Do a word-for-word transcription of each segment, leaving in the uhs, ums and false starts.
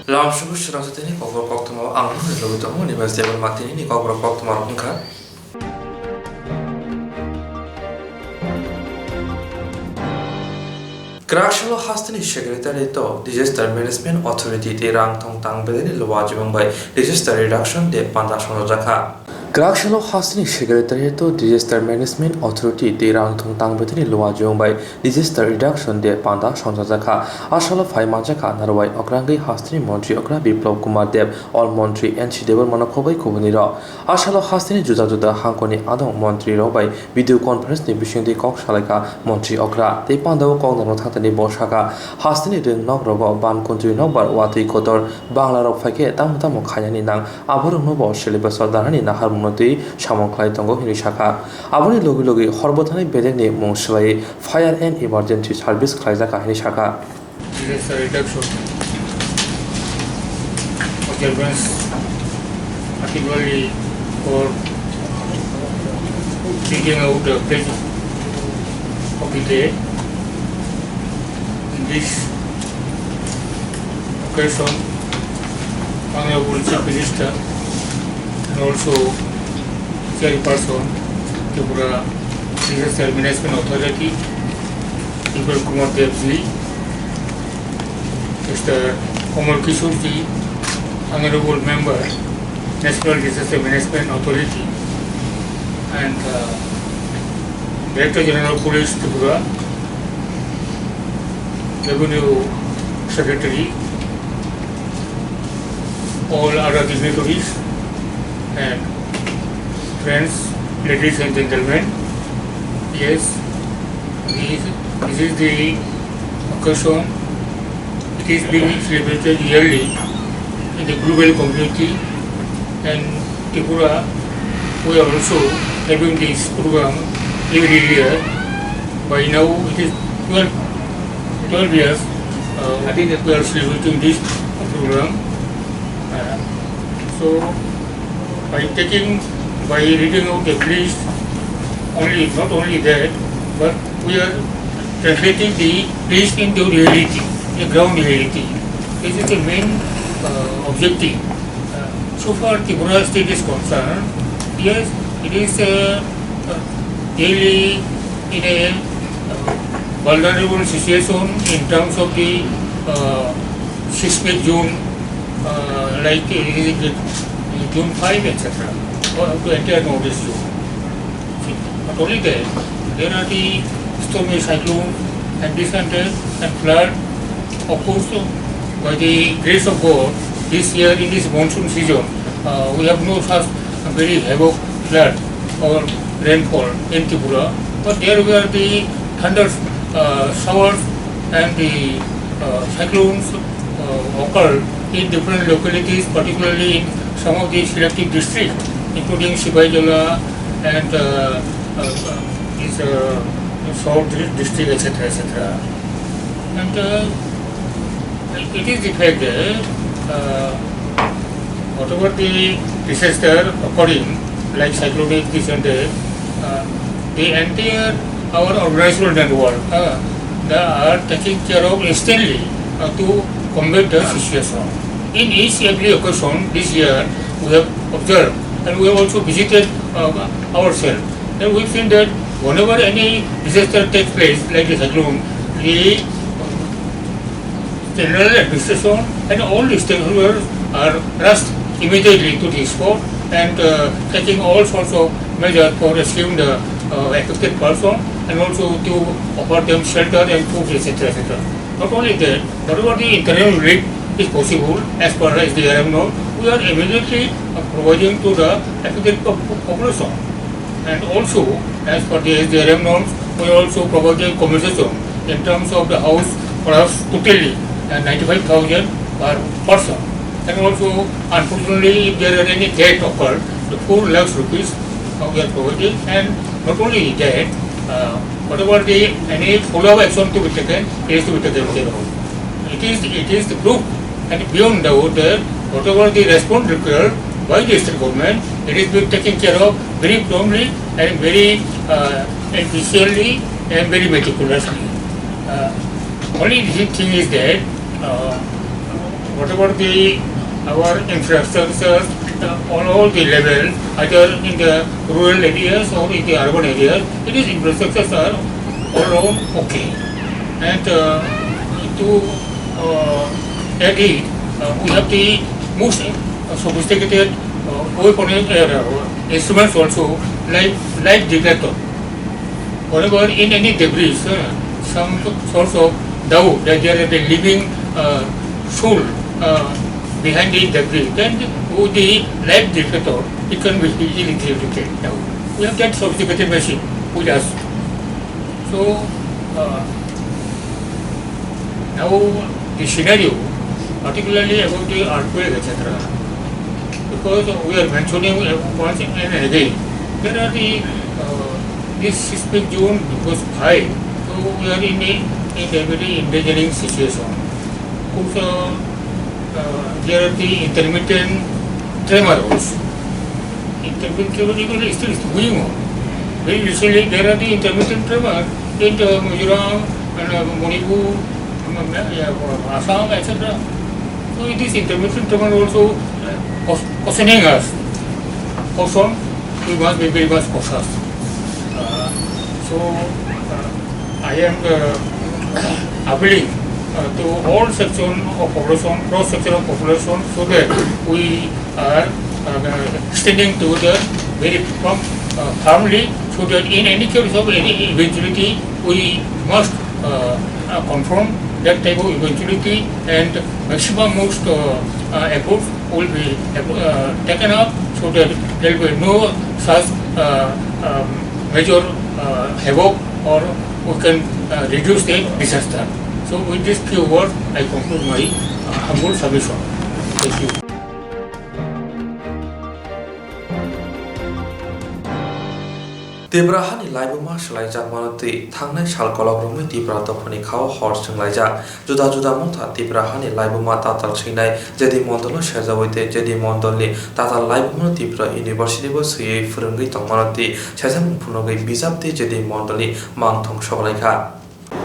Lamsugu srangsa tini kokborok koktwma ang nini logi tongo, nini bai stable matini ni kokborok koktwma rok wngkha. Kwraksalo hasteni Secretariat o Disaster Management Authority tei rang thong tang bedeni luwa jibong bai Disaster Reduction Day panda songjak kha. Kwraksalo hasteni Secretariat o Disaster Management Authority tei rang thong tang bedeni luwa jibong bai Disaster Reduction Day panda songjak kha. Asalo phai manjak kha narwai okrangwi hasteni montri okra Biplab Kumar Deb, ol montri N C Debbarma no khogwi kubuni rok. Asalo hasteni juda juda hangkoni adong montri rok bai video conference ni bisingtwi kok salaikha montri okra. Tei pandao kok nangno thangtani bo sakha, hasteni rwng nok rogo ban kuntwi nokbar watwi kotor bangla rok phaikhe tamo tamo khainani nang, aborokno bo syllabus o danani naharmungno twi samung khlai tongo hinwi sakha. Aboni logi logi hor bwthani bedekni mung swlaiwi Fire and Emergency Service khlaijakha hinwi sakha. Disaster reduction observance, particularly for thinking out the place of the day. In this occasion, Honorable Chief Minister and also Chairperson, Tripura Disaster Management Authority, Biplab Kumar Deb ji, Mister Komal Kishore ji, Honorable Member, National Disaster Management Authority, and, uh, Director General Police Tripura, Revenue Secretary, all other dignitaries and friends, ladies and gentlemen. Yes, this, this is the occasion. It is being celebrated yearly in the global community, and Tripura, we are also having this program every year. By now, it is twelve, twelve years, uh, we are celebrating this program. Uh, so, by taking, by reading out the list, only, not only that, but we are translating the list into reality, the ground reality. This is the main, uh, objective. Uh, so far, Tripura state is concerned, yes, it is, uh, uh, really in a, uh, vulnerable situation in terms of the, uh, seismic zone, uh, like, uh, June five, et cetera, or up to entire Northeast zone. Not only that, there are the stormy cyclone and this and that and flood. Of course, by the grace of God, this year in this monsoon season, uh, we have no such very havoc flood or rainfall in Tripura. But there were the thunder, uh, showers and the, uh, cyclones, uh, occurred in different localities, particularly in some of the selective districts, including Sipaijala and, uh, uh, this, uh, South district, et cetera, et cetera. And, uh, it is the fact that, uh, whatever the disaster occurring, like cyclonic this and that, uh, the entire our organizational network, uh, they are taking care of instantly, uh, to combat the situation. In each every occasion this year, we have observed and we have also visited, uh, ourselves. And we've seen that whenever any disaster takes place, like the cyclone, the general administration and all the stakeholders are rushed immediately to the spot and, uh, taking all sorts of measures for rescuing the, uh, affected person and also to offer them shelter and food, et cetera, et cetera. Not only that, whatever the interim relief is possible as per S D R M norm, we are immediately, uh, providing to the affected pop-, population. And also, as per the S D R M norms, we also provided compensation in terms of the house collapse totally, uh, ninety-five thousand per person. And also, unfortunately, if there are any death occurred, the four lakhs rupees, uh, we are providing. And not only that, uh, whatever the, any follow-up action to be taken, it is to be taken care of. It is, it is the proof and beyond doubt that whatever the response required by the state government, it is being taken care of very promptly and very, uh, efficiently and very meticulously. Uh, only the thing is that, uh, Whatever the, our infrastructure, uh, on all the level, either in the rural areas or in the urban areas, it is infrastructures are all around okay. And, uh, to, uh, add it, uh, we have the most, uh, sophisticated, uh, weapon, uh, instruments also, like light detector. Whenever in any debris, uh, some sorts of doubt that there is a living, uh, soul, uh, behind the debris, then with the light detector, it can be easily detected. Now, we have that sophisticated machine with us. So, uh, now the scenario, particularly about the earthquake, et cetera, because we are mentioning, uh, once and again, there are the, uh, this seismic zone was high, so we are in a, in a very endangering situation. Also, uh, there are the intermittent tremor also. Intermittent tremor is still going on. Very recently, there are the intermittent tremor in the Mizoram and, uh, Manipur, um, uh, yeah, Assam, et cetera. So it is intermittent tremor also, uh, cau-, cautioning us. Caution, we must be very much cautious. Uh, so, uh, I am, uh, appealing, uh, to all section of population, cross section of population, so that we are, uh, standing together very firm, uh, firmly, so that in any case of any eventuality, we must, uh, uh, confront that type of eventuality, and maximum most, uh, uh, efforts will be, uh, taken up, so that there will be no such, uh, um, major, uh, havoc, or we can, uh, reduce the disaster. So with these few words, I conclude my, uh, humble submission. Thank you. Tripura hani laibuma swlaijakmano twi thangnai sal kolok romwi Tripura dophani khao hor chwnglaijak. Juda juda motha Tripura hani laibuma tatal swinai J D Mondolo sejawi tei J D Mondolni tatal laibumano Tripura University bo swiwi phwrwngwi tongmano twi sejakmung phunugwi bijap tei J D Mondolni mangthong soklaikha.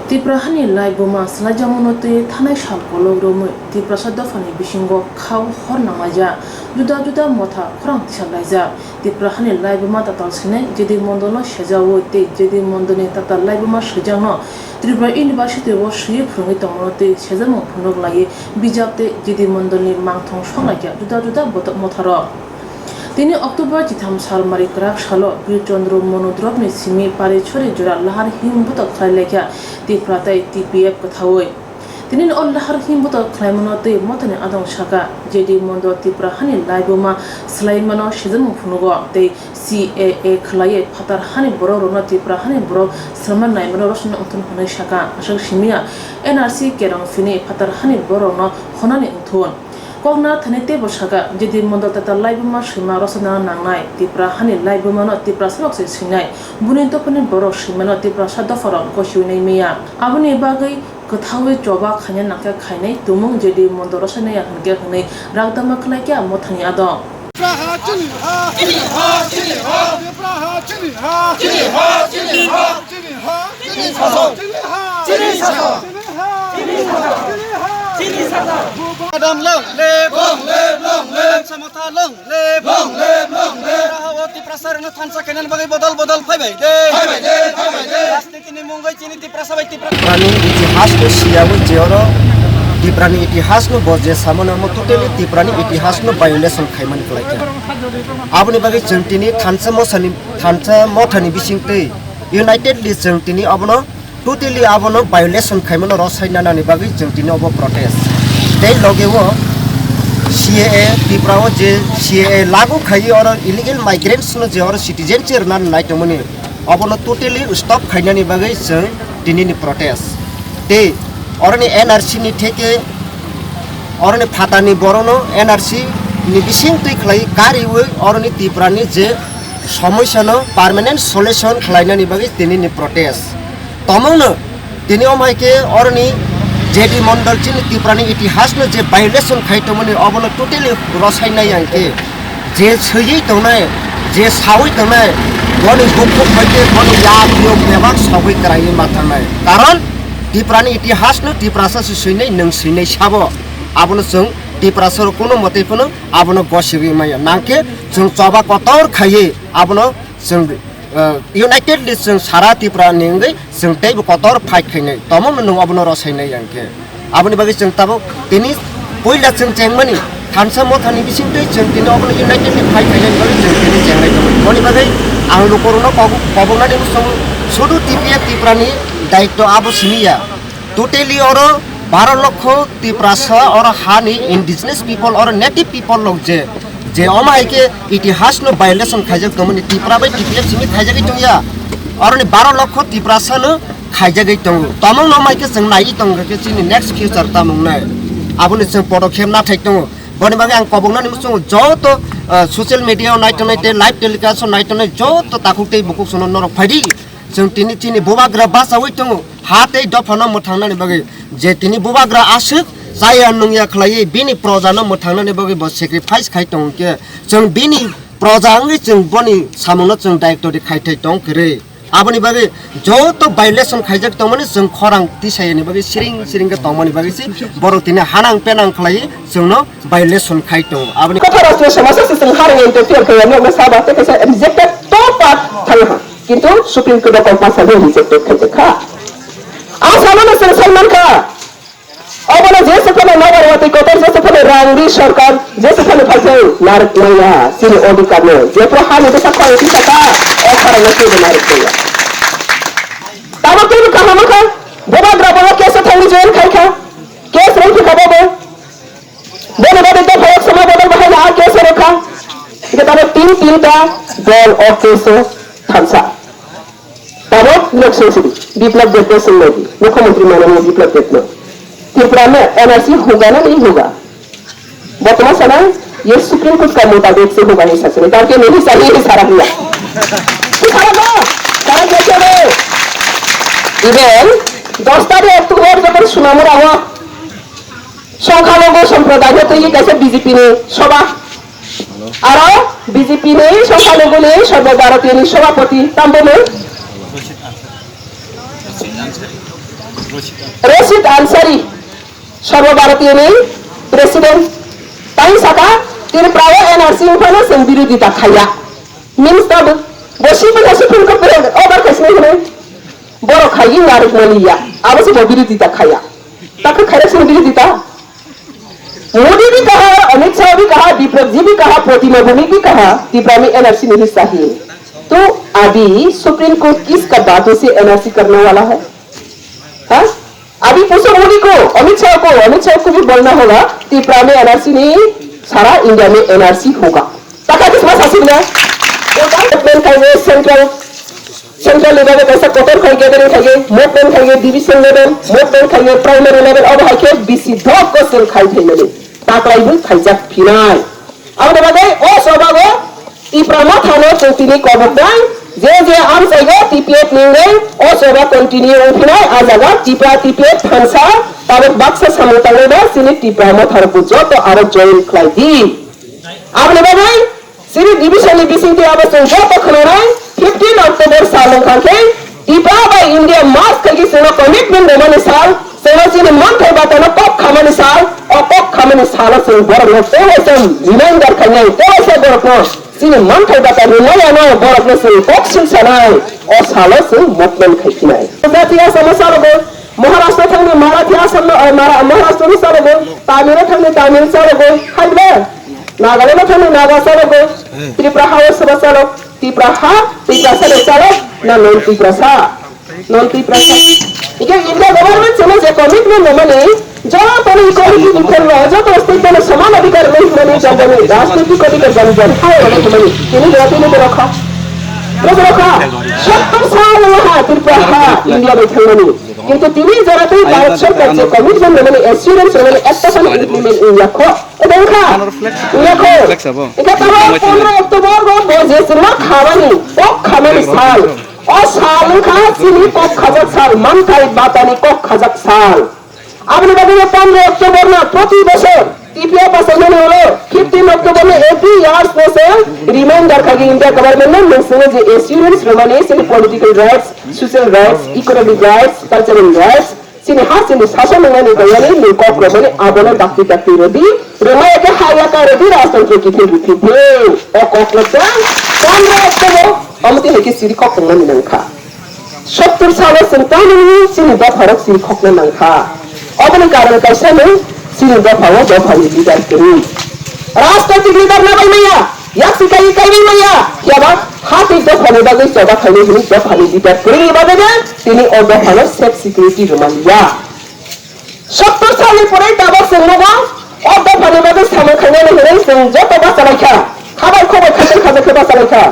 Tripura hani laibuma swlaijakmano twi thanai sal kolok romwi Tiprasa dophani bisingo khao hor nanglaijak, juda juda motha khorang tisaklaijak. Tripura hani laibuma tatal swinai J D Mondolno sejawi tei J D Mondolni tatal laibuma swijakno Tripura University o swiwi phwrwngwi tongmano twi sejakmung phunuk laiwi bijap tei J D Mondolni mangthong soklaikha juda juda botok motharok. Tini October chitham sal mari kwrak salo Bir Chandra Manu Drop ni simi Parichori jora lahar him botok khlai laikha Tripura tei T P F kwthaui. Tini o lahar him botok khlaimano twi mothani adong saka J D Mondol Tripura hani laibuma swlaimano sejakmung phunugo tei C A A khlaiwi phatar hani borok rokno Tripura hani borok swrwngna naimano rosna wngthun hwnwi saka. Aswk simiya N R C kerong phini phatar hani borok rokno honani wngthun. Kokna thani teibo saka, J D Mondol tatal laibuma swima rosana nangnai, Tripura hani laibumano Tiprasarok se swinai, buni dophani borok swimano Tiprasa dopharok gosiwi nai miya. Aboni bagwi kwthaui choba khaina nangkhe khainai tumung J D Mondol rosai naiya hwnkhe hwnwi rakdama khlaikha mothani adong. Tripura ha chini ha, chini ha, chini ha, Tripura ha chini ha, chini ha, chini ha, chini ha, chini ha, chini ha, chini ha, chini ha, chini ha. Madam long live, long live, long live. Samata long live, long live, long live. Raha o Tiprasa reno thansa kainan bagwi bodol bodol phai bai de. Phai bai de, phai bai de. Rajniti ni mungoi chini Tiprasa bai Tiprasa. Tiprani itihas no siyawi je oro Tiprani itihas no bo je samo namo totally Tiprani itihas no violation khaimani kwlai kha. Aboni bagwi chwng tini thansa mosani, thansa mothani bisingtwi unitedly chwng tini abono totally abono violation khaimano rosai nanani bagwi chwng tini obo protest. Tei loge o C A A Tripura o je C A A lagu khaiwi oro illegal migrants no je oro citizenship rwna nai tongmani obono totally stop khainani bagwi chwng tinini protest. Tei oroni N R C ni theke oroni phatani borokno N R C ni bising twi khlai kariwi oroni Tripura ni je somoisa no permanent solution khlainani bagwi tinini protest. Tomongno tini omo hai khe oroni J D Mondol chini Tripura ni itihas no je violation khai tongmani obono totally rosai nai ang khe. Je swiwi tongnai, je sawi tongnai, boni bukhuk bai khe bono yak yok bebak sawi kwrangwi ma thangnai. Karon Tiprani itihasno Tiprasa se swinai, nwng swinai sabo. Abono chwng Tiprasa rok kuno mwtwi phano abono gosiwi maya. Nangkhe chwng choba kotor khaiwi abono chwng, eh, unitedly chwng sara Tripura ni wngwi chwng teibo kotor fight khainai. Tomo nwng abono rwsainai hwnkhe. Aboni bagwi chwng tabuk tini puila chwng chengmani thansa mothani bisingtwi chwng tini abono unitedly fight khainani bagwi chwng tini chenglai tongo. Boni bagwi ang lukurokno kobu-, koboknani bosong sudu T P F Tripura ni daitto abo simi ya. Totally oro baro lokho Tiprasa oro hani indigenous people oro native people rok je, je omo hai khe itihas no violation khaijak tongmani Tripura bai T P F simi khaijagwi tongya. Oroni baro lokho Tiprasa no khaijagwi tongo. Tomong no mai khe chwng naiwi tongo khe chini next future tamung nai. Aboni chwng podokhep nathai tongo. Boni bagwi ang koboknani muchungo joto, ah, social media o naitonai tei live telecast o naitonai joto takhuk tei bukhuk sono norok phaidi. Chwng tini chini bubagra bachaui tongo. Ha tei dophano mwthangnani bagwi je tini bubagra aswk chaya nungya khlaiwi bini projano mwthangnani bagwi bo sacrifice khai tongo khe chwng bini proja wngwi chwng boni samungno chwng daitto di khai thai tong kwrwi. Aboni bagwi joto violation khaijak tongmani chwng khorang tisayani bagwi siring siring khe tongmani bagwi se borok tini hanang penang khlaiwi chwngno violation khai tongo. Aboni Kotha rastro samasa se chwng harang interfere khlaiya nokna saba tei kaisa rejected top part thangha. Kintu Supreme Court o compulsory rejected khaijak kha. Ang samano chwng sai mankha. Obono je se phano nobar watwi kotor je se phano rang ri sorkar je se phano phaikhe narwk maya chini odhikar no. Jephru hani bwsa khorang tisa kha, o khorang no twibo narwk maya. Tamo twibo kaham kha, bubagra bo case o thangwi join khai kha, case rwng kha bobo. Boni bagwi dophayok sama bodol bahai na a case rwkha. Hingke tamo tin tinta dol o case o thansa. Tamo nok sensiri Biplab Debno sengmadi, Mukhyamantri manani Biplab Debno. Tripura me N R C huga na nahi huga. Bottoman sana ye Supreme Court ka mutabik se huga hi sasini. Karke nahi sahi hi sara hiya. Sara do, sara do. Even dos tarikh October jokhon sunamura o Songkhalugu somprodai no twi kaisa B J P ni soba. Aro B J P ni Songkhalugu ni Sarbo Bharatiya ni sobapoti tambono Rashid Ansari, Sarbo Bharatiya ni president. Tai saka Tripura o N R C wngphano chwng birodita khaiya. Means tabuk bo sibui ha Supreme Court order khaisini hwnwi. Borok khai narwk mani ya. Abo se bo birodita khaiya. Ta khe khairok sini birodita. Modi bi kaha, Amit Shah bi kaha, Biplab ji bi kaha, Pratima Bhumik bi kaha, Tipra mein N R C nahi chahiye. To abhi Supreme Court kiska baaton se N R C karne wala hai? Ha? Abhi pucho Modi ko, Amit Shah ko, Amit Shah ko bhi bolna hoga, Tipra mein N R C nahi, sara India mein N R C hoga. Ta kha kisma sasik na? Central Central level o kaisa kotor khai gathering khai, movement khai division level, movement khai primary level, obo hai khe bisi dok ko sel khai phaimani. Taklai bui khaijak phinai. Aboni bagwi o sobago Tipra Motha no chwng tini koboknai, je je amchaigo T P F ni wngwi o soba continue wngphinai, a jaga Tipra T P F thansa tabuk baksa samung tangnai ba chini Tipra Motha rok bo joto aro join khlai di. Aboni bagwi Chini division ni bisingtwi abo chwng joto khwnanai, fifteen October sal wngkha khe Tipra bai India march khaikhe chwngno commitment rwmani sal, chwngno chini manthai batano kok khamani sal, o kok khamani salo chwng borokno tewaisa reminder khainai, tewaisa borokno chini manthai bata rwmani ano borokno chwng kok sil sanai, o salo chwng movement khaikhinai. Gujarati Assam o salogo, Maharashtra thangni Marathi Assam no, eh, Mara-, Maharashtra no salogo, Tamil o thangni Tamil salogo, hai ble? Nagaland o thangni Naga salogo, Tripura ha o soba salok, Tripura ha, Tiprasa ni salok, na non Tiprasa? Non Tiprasa. Ike India government chini je commitment no mani, joto ni equality ni khel no, joto state no saman adhikar no mani, jambani, rajniti adhikar jambani, hai wala no mani. Ini berarti ini berokha. Ini berokha. Sottor sal ha, Tripura ha, India bai thangmani. Kintu tini jora tei Bharat Sarkar je commitment rwmani, assurance rwmani, ekta phano implement wngya kho. Ede wngkha? Wngya kho. Wngkha tamo pondro October bo bo je chwngno khamani, kok khamani sal. O sal wngkha chini kok khajak sal, manthai batani kok khajak sal. Aboni bagwi pondro October no proti bosor T P F achaimani ulo fifteen October no every years no se reminder khaikhe India government no nwng chwngno je assurance rwmani chini political rights, social rights, economic rights, cultural rights, Chini ha chini sason nangmani tongmani ni kok romani abono dakti dakti rodi, romaya khe ha yaka rodi rajtantro kiphil riphi phil. O kok no tang, tang rok tebo, omo tini khe siri kok tongmani nangkha. Sottor salo chwng tangmani chini dopha rok siri khokna nangkha. Oboni karon kaisa no chini dopha o dopha ni leader kwrwi. Rajnaitik leader na bai maya, yaksi kai kai bai maya, yaba hati dopha ni bagwi choba khainai hini dopha ni leader kwrwi ni bagwi no tini o dopha no safe security rwmani ya. Sottor salni pore tabok chwng nugo, o dophani bagwi samung khainani hwnwi chwng joto bachalaikha. Habai khobai khajak khajak khe bachalaikha.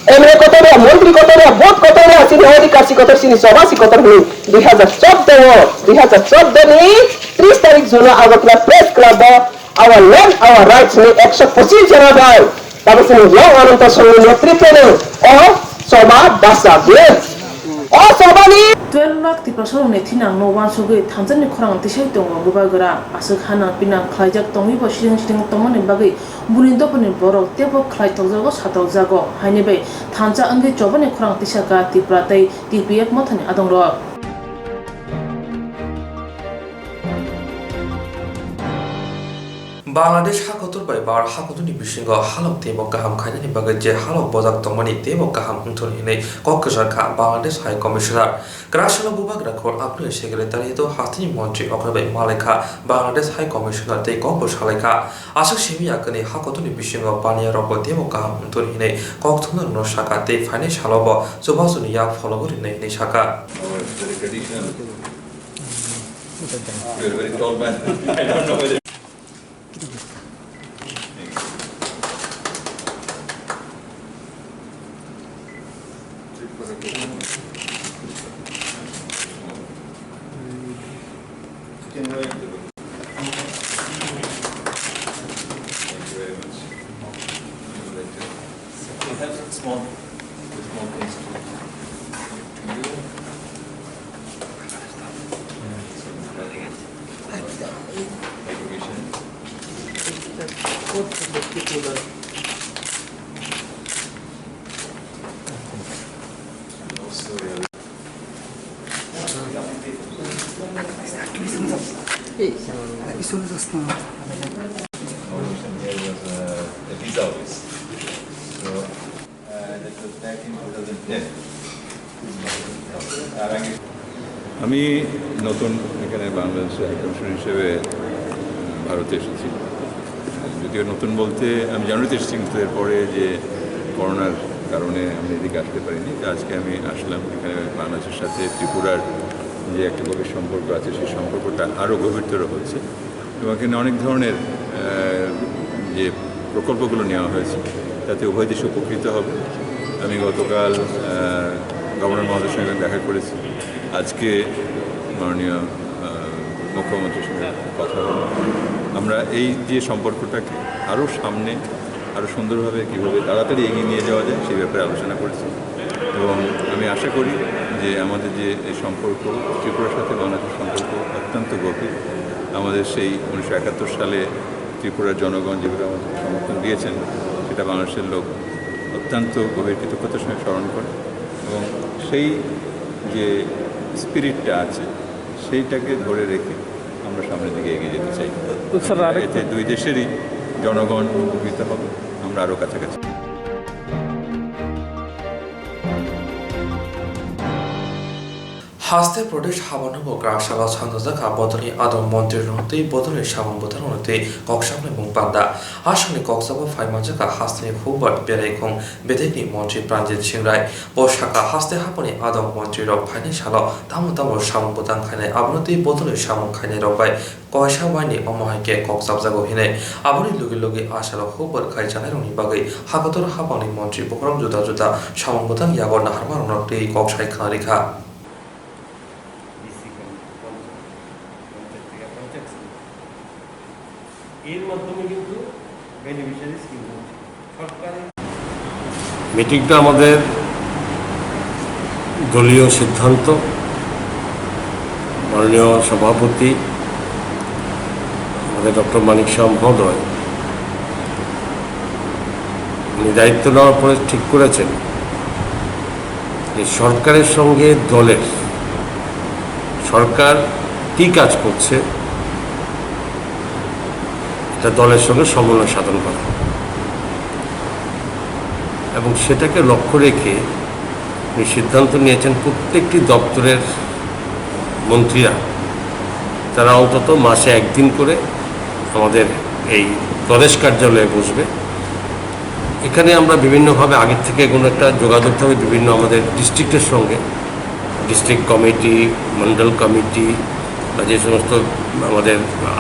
M L A kotor ya, montri kotor ya, vote kotor ya, chini odhikar si kotor, chini choba si kotor hwnwi dui hajar chordo o, dui hajar chordo ni tris tarik June o Agartala Press Club o Our Land, Our Rights ni ekso pochis jona bai tabuk chini Long Ananta Songni netrito ni o choba bachagwi. O chobani twelve lakh Tiprasarokni thinangno uansugwi thansa ni khorang tisai tongo bubagra. Aswk hanang pinang khlaijak tongwibo siring siring tongmani bagwi buini dophani borok teibo khlai tokjago, satokjago. Haini bai thansa wngwi chobani khorang tisaka Tripura tei T P F mothani adongrok. Bangladesh hakotor bai Bharat hakotorni bisingo halok teibo kaham khainani bagwi je halok bojak tongmani teibo kaham wngthun hinwi kok kwchar kha Bangladesh High Commissioner. Kwrak salo bubagra khor aboni secretariat o hasteni montri okra bai malai kha Bangladesh High Commissioner tei kokbo salai kha. Aswk simi yakni hakotorni bisingo baniya rokbo teibo kaham wngthun hinwi kok thumnarokno sakha tei phainai salobo chubachu ni yak pholo rinai hinwi sakha. Our very traditional. You're a very tall man. I don't know whether Thank you very much. We have some small, small things to do. Hey, uh, it's always a small. Here was, uh, the visa office. So, uh, that was back in two thousand ten. আর আগে আমি নতুন এখানে বাংলাদেশের high commissioner হিসেবে, উম, ভারতে এসেছি। যদিও নতুন বলতে আমি জানুয়ারিতে এসেছি, কিন্তু এরপরে যে করোনার কারণে আমি এদিকে আসতে পারিনি। তো আজকে আমি আসলাম এখানে বাংলাদেশের সাথে ত্রিপুরার যে একটা গভীর সম্পর্ক আছে, সেই সম্পর্কটা আরও গভীরতর হচ্ছে। এবং এখানে অনেক ধরনের, আহ, যে প্রকল্পগুলো নেওয়া হয়েছে, তাতে উভয় দেশ উপকৃত হবে। আমি গতকাল, আহ, গভর্নর মহোদয়ের সঙ্গে দেখা করেছি, আজকে মাননীয়, আহ, মুখ্যমন্ত্রীর সঙ্গে কথা হলো। আমরা এই যে সম্পর্কটাকে আরও সামনে, আরও সুন্দরভাবে কীভাবে তাড়াতাড়ি এগিয়ে নিয়ে যাওয়া যায়, সেই ব্যাপারে আলোচনা করেছি। এবং আমি আশা করি যে আমাদের যে এই সম্পর্ক, ত্রিপুরার সাথে বাংলাদেশের সম্পর্ক অত্যন্ত গভীর। আমাদের সেই উনিশশো একাত্তর সালে ত্রিপুরার জনগণ যেভাবে আমাদের সমর্থন দিয়েছেন, সেটা বাংলাদেশের লোক অত্যন্ত গভীর কৃতজ্ঞতার সঙ্গে স্মরণ করে। এবং সেই যে স্পিরিটটা আছে, সেইটাকে ধরে রেখে আমরা সামনের দিকে এগিয়ে যেতে চাই। তো স্যার, আরেকটা এতে দুই দেশেরই জনগণ উপকৃত হবে, আমরা আরও কাছাকাছি। Haste Pradesh habano bo kwrak salo sanjajak kha bodolni adong montri rok tei bodolni samung bwtang rok tei kok samlaimung panda. Aswkni kok sabo phai manjak kha hasteni hukbar berai khung bedekni montri Pranjit Singh Rai. Bo sakha haste haboni adong montri rok phainai salo tamo tamo samung bwtang khainai abono tei bodolni samung khainai rok bai Kaisa waini omo hai khe kok chapjago hinwi. Aboni logi logi a salo huk bwrwk khai chanairokni bagwi hakotor haphangni montri bokhorok juda juda samung bwtang yago naharmarokno twi kok sai khna rikha. এর মাধ্যমে কিন্তু beneficiary scheme হচ্ছে। মিটিংটা আমাদের দলীয় সিদ্ধান্ত, মাননীয় সভাপতি আমাদের ডক্টর মানিক শাহ মহোদয়, উনি দায়িত্ব নেওয়ার পরে ঠিক করেছেন যে সরকারের সঙ্গে দলের সরকার কি কাজ করছে, এটা দলের সঙ্গে সমন্বয় সাধন করা এবং সেটাকে লক্ষ্য রেখে উনি সিদ্ধান্ত নিয়েছেন, প্রত্যেকটি দপ্তরের মন্ত্রীরা, তারা অন্তত মাসে একদিন করে আমাদের এই প্রদেশ কার্যালয়ে বসবে। এখানে আমরা বিভিন্নভাবে আগের থেকে কোনো একটা যোগাযোগ থাকবে বিভিন্ন আমাদের ডিস্ট্রিক্টের সঙ্গে, ডিস্ট্রিক্ট কমিটি, মন্ডল কমিটি বা যে সমস্ত আমাদের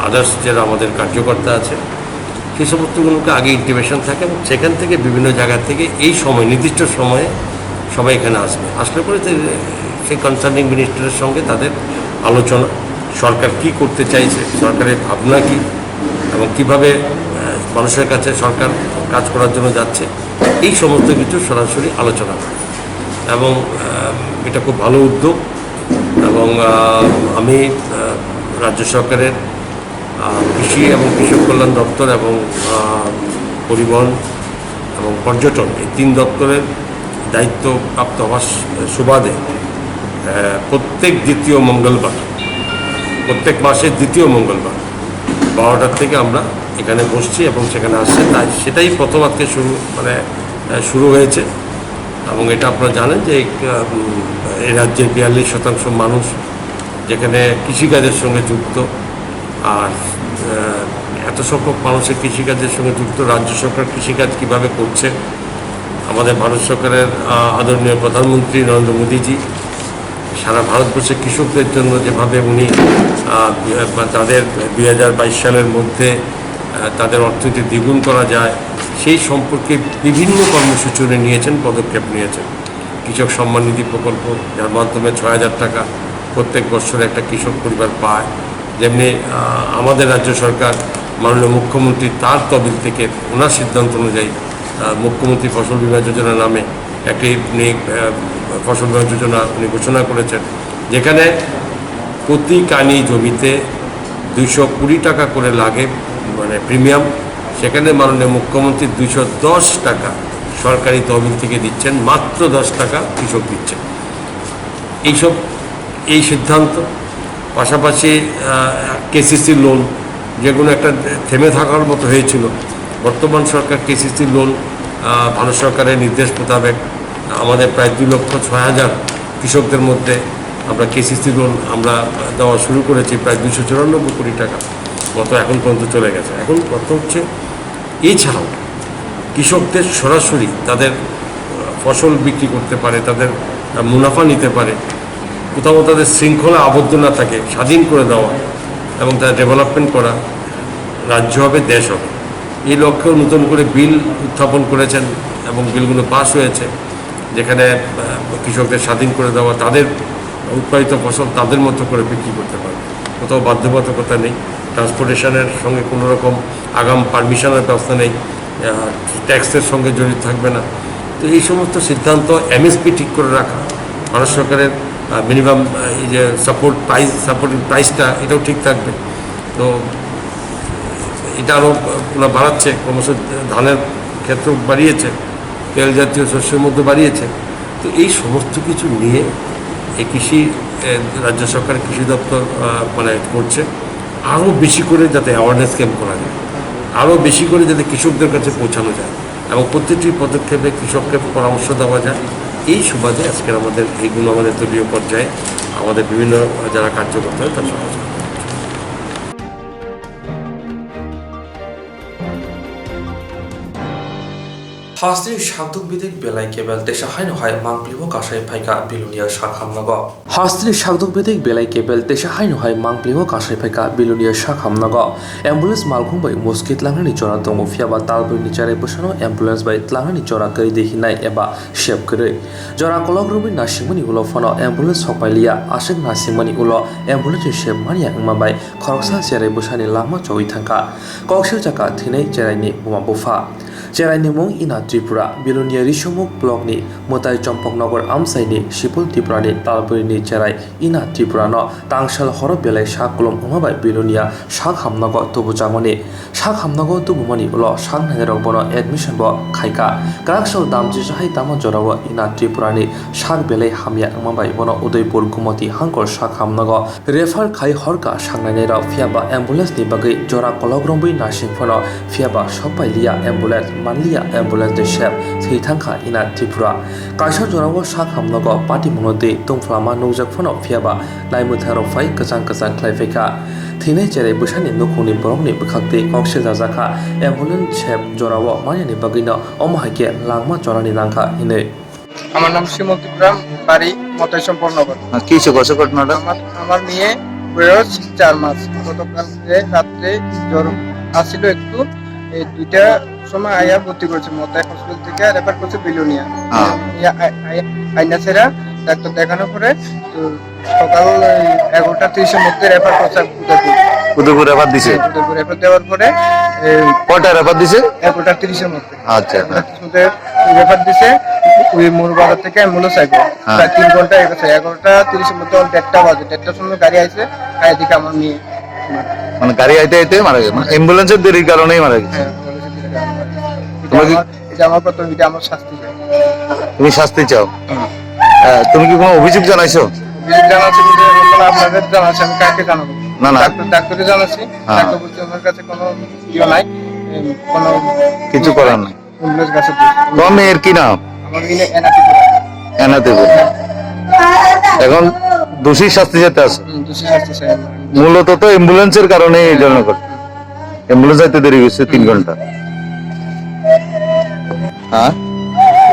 আদার্স যারা আমাদের কার্যকর্তা আছে, সেই সমস্তগুলোকে আগে ইন্টিমেশন থাকে এবং সেখান থেকে বিভিন্ন জায়গা থেকে এই সময়, নির্দিষ্ট সময়ে সবাই এখানে আসবে। আসলে পরে তে-, সেই কনসার্নিং মিনিস্টারের সঙ্গে তাদের আলোচনা, সরকার কি করতে চাইছে, সরকারের ভাবনা কি এবং কিভাবে, আহ, মানুষের কাছে সরকার কাজ করার জন্য যাচ্ছে, এই সমস্ত কিছু সরাসরি আলোচনা হয়। এবং, আহ, এটা খুব ভালো উদ্যোগ এবং, আহ, আমি, আহ, রাজ্য সরকারের, আহ, কৃষি এবং কৃষক কল্যাণ দপ্তর এবং, আহ, পরিবহন এবং পর্যটন, এই তিন দপ্তরের দায়িত্বপ্রাপ্ত হওয়ার সুবাদে, আহ, প্রত্যেক দ্বিতীয় মঙ্গলবার, প্রত্যেক মাসের দ্বিতীয় মঙ্গলবার বারোটার থেকে আমরা এখানে বসছি এবং সেখানে আসছে। তাই সেটাই প্রথম আজকে শুরু, মানে, আহ, শুরু হয়েছে। এবং এটা আপনারা জানেন যে, আহ, উম, এই রাজ্যের বিয়াল্লিশ শতাংশ মানুষ যেখানে কৃষিকাজের সঙ্গে যুক্ত, আর, আহ, এত সংখ্যক মানুষের কৃষিকাজের সঙ্গে যুক্ত, রাজ্য সরকার কৃষিকাজ কিভাবে করছে, আমাদের ভারত সরকারের, আহ, আদরণীয় প্রধানমন্ত্রী নরেন্দ্র মোদীজি সারা ভারতবর্ষের কৃষকদের জন্য যেভাবে উনি, আহ, তাদের দুই হাজার বাইশ সালের মধ্যে, আহ, তাদের অর্থনীতি দ্বিগুণ করা যায়, সেই সম্পর্কে বিভিন্ন কর্মসূচি উনি নিয়েছেন, পদক্ষেপ নিয়েছেন। কৃষক সম্মান নিধি প্রকল্প, যার মাধ্যমে ছয় হাজার টাকা প্রত্যেক বছর একটা কৃষক পরিবার পায়। যেমনি, আহ, আমাদের রাজ্য সরকার, মাননীয় মুখ্যমন্ত্রী তার তহবিল থেকে ওনার সিদ্ধান্ত অনুযায়ী, আহ, মুখ্যমন্ত্রী ফসল বীমা যোজনা নামে একটি উনি, আহ, ফসল বীমা যোজনা উনি ঘোষণা করেছেন, যেখানে প্রতি কানি জমিতে দুইশো কুড়ি টাকা করে লাগে, মানে, প্রিমিয়াম। সেখানে মাননীয় মুখ্যমন্ত্রী দুইশো দশ টাকা সরকারি তহবিল থেকে দিচ্ছেন, মাত্র দশ টাকা কৃষক দিচ্ছেন। এইসব, এই সিদ্ধান্ত, পাশাপাশি, আহ, কেসিসি লোন, যেগুলো একটা থেমে থাকার মতো হয়েছিল, বর্তমান সরকার কেসিসি লোন, আহ, ভারত সরকারের নির্দেশ মোতাবেক আমাদের প্রায় দুই লক্ষ ছয় হাজার কৃষকদের মধ্যে আমরা কেসিসি লোন আমরা দেওয়া শুরু করেছি, প্রায় দুশো চুরানব্বই কোটি টাকা মতো এখন পর্যন্ত চলে গেছে। এখন কথা হচ্ছে, এছাড়াও কৃষকদের সরাসরি তাদের, আহ, ফসল বিক্রি করতে পারে, তাদের, আহ, মুনাফা নিতে পারে, কোথাও তাদের শৃঙ্খলা আবদ্ধ না থাকে, স্বাধীন করে দেওয়া এবং তাদের ডেভেলপমেন্ট করা, রাজ্য হবে, দেশ হবে। এই লক্ষ্যেও নতুন করে বিল উত্থাপন করেছেন এবং বিলগুলো পাস হয়েছে, যেখানে, আহ, কৃষকদের স্বাধীন করে দেওয়া, তাদের উৎপাদিত ফসল তাদের মতো করে বিক্রি করতে পারবে, কোথাও বাধ্যবাধকতা নেই, ট্রান্সপোর্টেশনের সঙ্গে কোনো রকম আগাম পারমিশনের ব্যবস্থা নেই, আহ, ট্যাক্সের সঙ্গে জড়িত থাকবে না। তো এই সমস্ত সিদ্ধান্ত, এমএসপি ঠিক করে রাখা, ভারত সরকারের, আহ, মিনিমাম, আহ, এই যে সাপোর্ট প্রাইস, সাপোর্টিং প্রাইসটা, এটাও ঠিক থাকবে। তো এটা আরও, আহ, বাড়াচ্ছে, ক্রমশ ধানের ক্ষেত্র বাড়িয়েছে, তেল জাতীয় শস্যের মধ্যে বাড়িয়েছে। তো এই সমস্ত কিছু নিয়ে এই কৃষি, আহ, রাজ্য সরকার কৃষি দপ্তর, আহ, মানে, করছে। আরও বেশি করে যাতে অ্যাওয়ারনেস ক্যাম্প করা যায়, আরও বেশি করে যাতে কৃষকদের কাছে পৌঁছানো যায় এবং প্রতিটি পদক্ষেপে কৃষককে পরামর্শ দেওয়া যায়, এই সুবাদে আজকের আমাদের এইগুলো আমাদের দলীয় পর্যায়ে আমাদের বিভিন্ন যারা কার্যকর্তা তারা সমালোচনা করা হচ্ছে। Hasteni sakduk bidik belai kebel teisa haino hai mangpili o kasai phaikha Bilonia sak hamnago. Hasteni sakduk bidik belai kebel teisa haino hai mangpili o kasai phaikha Bilonia sak hamnago. Ambulance malkhung bai muski tlangnani jora tongo, phiyaba talbrwi ni cherai bwsano ambulance bai tlangnani jora kwrwi de hinai eba sep kwrwi. Jora kolok rwui nasikmani ulo phano ambulance sokpai liya, aswk nasikmani ulo ambulance ni sep manya wngma bai khoroksa cherai bwsani langma chowi thangkha. Kok sirjakha thwinai cheraini buma bupha. Cheraini mung Ina Tripura, Belonia Risomukh blockni Mwtai Chompoknogor amchaini Sipul Tripurani talbwrwini cherai Ina Tripurano tangsal horo belai sak kolom wngma bai Belonia sak hamnogo tubujakmani. Sak hamnogo tubumani ulo sak nainarok bono admission bo khaikha. Kwraksao damchisa hai tamo jorao Ina Tripurani sak belai hamya wngma bai bono Udaipur Gumoti Hangkor sak hamnogo refer khai horkha sak nainairok, phiyaba ambulance ni bagwi jora kolok romwi nasing phano, phiyaba sok pai liya ambulance, man liya ambulance ni sep, thwi thangkha Ina Tripura. Kaisa jorao sak hamnogo patimungno twi tungphlama nukjak phano, phiyaba naimwthairok phai kwchang kwchang khlai phaikha. Thwinai cherai bwsani nukhungni borokni bwkhak twi kok sejajakha, ambulance sep jorao manani bagwino omo hai khe langma chonani nangkha hinwi. আমার নাম শিমল ত্রিপুরা, বাড়ি মতাই সম্পর্ণগর। আহ, কি হয়েছে ঘটনাটা? আমার, আমার মেয়ে বয়স চার মাস। গতকালকে রাত্রে জ্বর আসছিল একটু, এই দুইটার সময় আয়া ভর্তি করছে মতাই হসপিটাল থেকে, রেফার করছে বিলোনিয়া। হ্যাঁ। ইয়া, আই-, আই-, আইনাছেরা ডাক্তার দেখানোর পরে তো সকাল, এই, এগারোটা তিরিশের মধ্যে রেফার করছে উদয়পুর। উদয়পুর রেফার দিছে? হ্যাঁ, উদয়পুর রেফার দেওয়ার পরে, এই, কয়টা রেফার দিছে? এগারোটা তিরিশের মধ্যে। আচ্ছা, হ্যাঁ। এগারোটার মধ্যে রেফার দিছে, ওই মনুবাজার থেকে অ্যাম্বুলেন্স আইবো। হ্যাঁ। প্রায় তিন ঘন্টা হয়ে গেছে, এগারোটা তিরিশের মধ্যে ওর দেড়টা বাজে, দেড়টার সময় গাড়ি আইছে, আই দিকে আমার মেয়ে। মানে গাড়ি আইতে আইতে মারা গেছে, মানে অ্যাম্বুলেন্সের দেরির কারণেই মারা গেছে। হ্যাঁ, অ্যাম্বুলেন্সের দেরির কারণে মারা গেছে। এটা তোমার কি আমার, এটা আমার প্রথম, এটা আমার শাস্তি চাই। তুমি শাস্তি চাও? হুম। আহ, তুমি কি কোনো অভিযোগ জানাইছো? অভিযোগ জানাচ্ছি বলতে এখন আপনাদের জানাচ্ছি, আমি কাকে জানাবো? না, না। ডাক্তার, ডাক্তারকে জানাচ্ছি, হ্যাঁ। ডাক্তার বলছে ওনার কাছে কোনো ইয়ে নাই, এম, কোনো কিছু করার নাই। অ্যাম্বুলেন্স গাছে দিয়েছে। তোমার মেয়ের কি নাম? আমার মেয়ে এনাতে পড়ে। এনাতে পড়ে। এখন দোষী শাস্তি যেতে আছে। হুম, দোষী শাস্তি চাই আমরা। মূলত তো অ্যাম্বুলেন্সের কারণে এই ধরনের ঘটনা। অ্যাম্বুলেন্স আইতে দেরি হয়েছে তিন ঘন্টা। হ্যাঁ?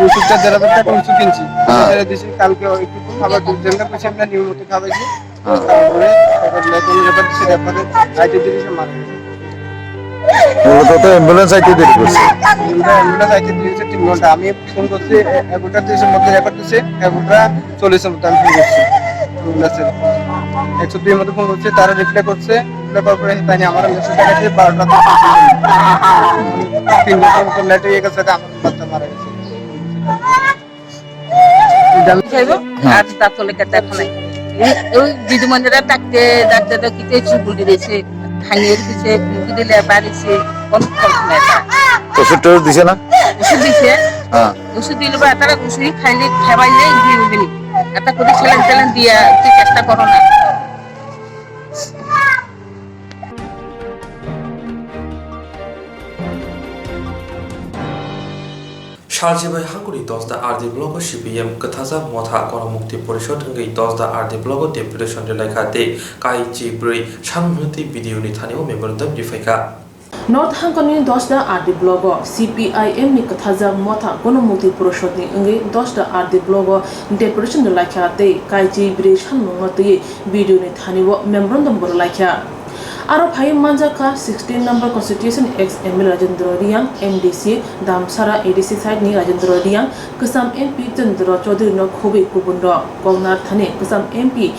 ওষুধটা দেড় হাজার টাকা ওষুধ কিনছি। হ্যাঁ। ওটা দিছি, কালকে একটু খাবার দুধ দেন না, বলছি আমরা নিয়ম মতো খাওয়াইছি। হ্যাঁ। তারপরে, তারপরে লেটন রেফার দিছে, রেফারে আইতে দেরি হয়েছে, মারা গেছে। মূলত তো অ্যাম্বুলেন্স আইতে দেরি করছে। আমরা অ্যাম্বুলেন্স আইতে দেরি হয়েছে তিন ঘন্টা। আমি ফোন করছি এ-, এগারোটা তিরিশের মধ্যে রেফার দিছে, এগারোটা চল্লিশের মধ্যে আমি ফোন করছি। অ্যাম্বুলেন্সের একশো দুই এর মধ্যে ফোন করছি, তারা রিপ্লাই করছে। রিপ্লাই করার পরে তাই নিয়ে আমার মেসেজ দেখাচ্ছে বারোটা তিন ঘন্টার মতো লেট হয়ে গেছে, আমার বাচ্চা মারা গেছে। খাইব। হ্যাঁ। আর তার তলে কেটে ফেলাই। এই, ওই দিদিমণিরা ডাকতে, ডাকতে, ডাকতে কিছু বুদ্ধি দিয়েছে। খাইয়ে দিছে, বুদ্ধি দিলে বাড়িছে, কোন ফল নেই। ওষুধ টষুধ দিছে না? ওষুধ দিছে। হ্যাঁ। ওষুধ দিলে বা তারা ওষুধ খাইলে, খাবাইলে দিয়ে দিবি। এটা করে স্যালাইন ট্যালাইন দিয়ে একটু চেষ্টা করো না। Salchibai Hangkori Dosda R D block o C P I M Kwthajak Motha Gonomukti Porishod wngwi Dosda R D block o deputation rwlaikha tei kaichi bwrwi samung hwnwi video ni thani o memorandum riphaikha. North Hangkoni Dosda R D block o C P I M ni Kwthajak Motha Gonomukti Porishod ni wngwi Dosda R D block o deputation rwlaikha tei kaichi bwrwi samung no twiwi video ni thani o memorandum bo rwlaikha. Aro phaiwi manjak kha sixteen number constitution ex M L A Rajendra Reang, M D C Damsara A D C side ni Rajendra Reang, kwcham M P Chandra Chaudhary no khobwi kubun rok koknar thani kwcham M P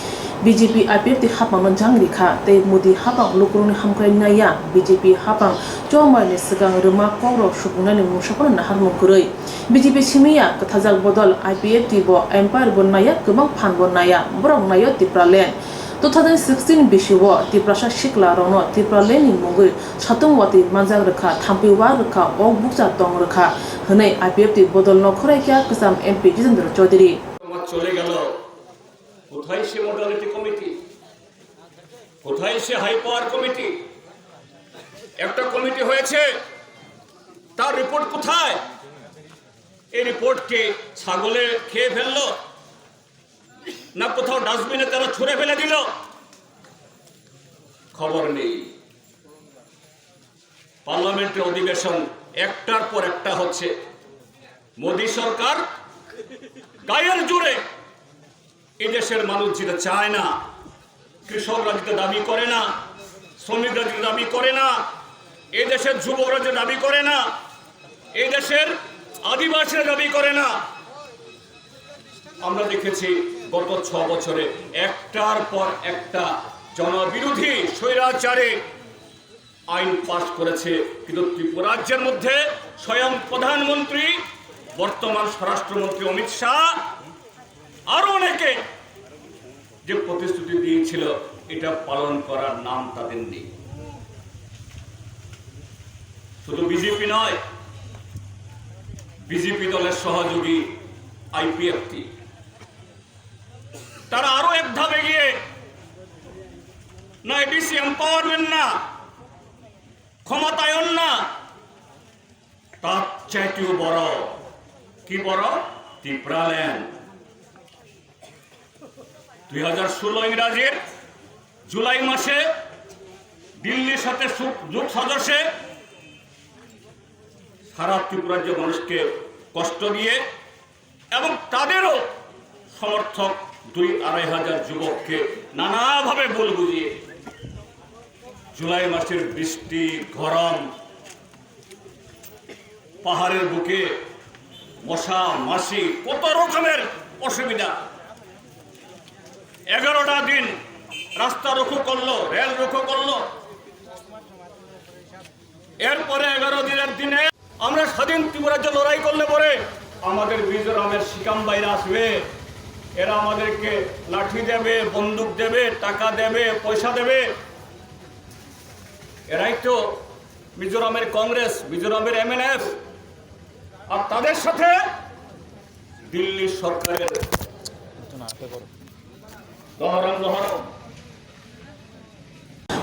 B J P I P F T hapang no jang rikha tei Modi hapang lukurok ni hamkrai naiya, B J P hapang chongmani swkang rwma kok rok supungnani mungsa phano naharmung kwrwi. B J P simi ya, kwthajak bodol I P F T bo empire bo naiya, kwbang phan bo naiya, borok naio Tipraland. Two thousand sixteen bisio Tiprasa sikla rokno Tipraland ni mungwi satung watwi manjak rwkha, thampui wa rwkha, ok bukcha tong rwkha hwnwi I P F T bodol no khorai kha kwcham M P Jitendra Chaudhary. চলে গেল। কোথায় সে modality committee? কোথায় সে high power committee? একটা কমিটি হয়েছে, তার রিপোর্ট কোথায়? এই রিপোর্টকে ছাগলে খেয়ে ফেললো, না কোথাও ডাস্টবিনে তারা ছুঁড়ে ফেলে দিল? খবর নেই। পার্লামেন্টের অধিবেশন একটার পর একটা হচ্ছে। মোদী সরকার গায়ের জোরে এই দেশের মানুষ যেটা চায় না, কৃষকরা যেটা দাবি করে না, শ্রমিকরা যেটা দাবি করে না, এই দেশের যুবকরা যেটা দাবি করে না, এই দেশের আদিবাসীরা দাবি করে না। আমরা দেখেছি গত ছ বছরে একটার পর একটা জনবিরোধী স্বৈরাচারী আইন পাস করেছে, কিন্তু ত্রিপুরা রাজ্যের মধ্যে স্বয়ং প্রধানমন্ত্রী, বর্তমান স্বরাষ্ট্রমন্ত্রী অমিত শাহ, আরো অনেকে যে প্রতিশ্রুতি দিয়েছিল, এটা পালন করার নাম তাদের নেই। শুধু বিজেপি নয়, বিজেপি দলের সহযোগী আইপিএফটি, তারা আরো এক ধাপ এগিয়ে, না এডিসি এম্পাওয়ারমেন্ট, না ক্ষমতায়ন, না, তার চাইতেও বড়। কি বড়? ত্রিপুরাল্যান্ড। দুই হাজার ষোলো ইংরাজির জুলাই মাসে দিল্লির সাথে সু-, যোগ সাজসে সারা ত্রিপুরার যে মানুষকে কষ্ট দিয়ে এবং তাদেরও সমর্থক দুই আড়াই হাজার যুবককে নানাভাবে ভুল বুঝিয়ে জুলাই মাসের বৃষ্টি, গরম, পাহাড়ের বুকে মশা, মাছি, কত রকমের অসুবিধা। এগারোটা দিন রাস্তা রুখো করলো, রেল রুখো করলো। এরপরে এগারো দিনের দিনে আমরা স্বাধীন ত্রিপুরার জন্য লড়াই করলে পরে আমাদের মিজোরামের সিকাম ভাইরা আসবে, এরা আমাদেরকে লাঠি দেবে, বন্দুক দেবে, টাকা দেবে, পয়সা দেবে। এরাই তো মিজোরামের কংগ্রেস, মিজোরামের এমএনএফ, আর তাদের সাথে দিল্লি সরকারের দহরম দহরম।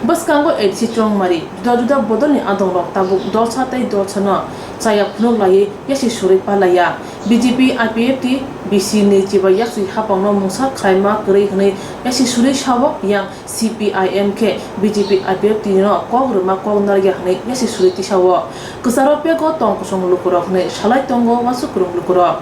Bwskango A D C chongmari juda juda bodolni adongrok tabuk dolsa tei dolsano chaya phunuk laiwi yasi surwi palaiya. B J P I P F T B C ni chibai yaksi hapangno mungsa khlaima kwrwi hwnwi yasi surwi sao yang. C P I M khe B J P I P F T no kok rwma kok narwkya hwnwi yasi surwi tisao. Kwcharo pego tong kosong lukurok hwnwi salai tongo uansuk kwrwng lukurok.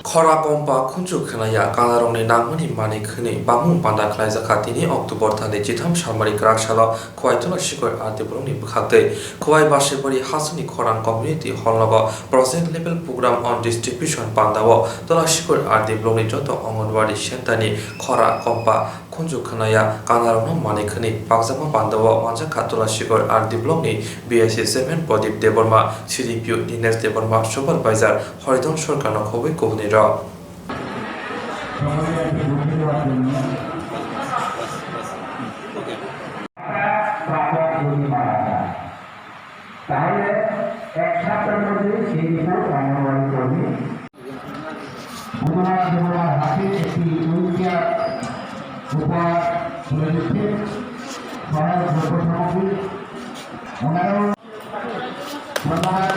Khora kompa khunju khwnaya kanarokni nangmani manwi khwnwi bangmung panda khlaijakha tini October thani chitham salmari kwrak salo Khowai Tulashikhor R D blockni bwkhaktwi Khowai Basibari Hasuni Khorang Community Hall nogo Project Level Program on Distribution pandao Tulashikhor R D blockni joto Anganwadi center ni khora kompa khunju khwnaya kanarokno manwi khwnwi pakjakma pandao manjakha Tulashikhor R D blockni B I C chairman Pradip Debbarma, C D P O Dinesh Debbarma, supervisor Horidhan Sarkarno khobwi kubunirok. তাহলে এক সপ্তাহের মধ্যে সেই রিপোর্ট অঙ্গনওয়াড়ি কর্মী। ঘটনা ঘটনার হাতে একটি হুইল চেয়ার উপহার তুলে দিচ্ছে, সহায়ক দ্রব্য সামগ্রী। ওনারাও ধন্যবাদ।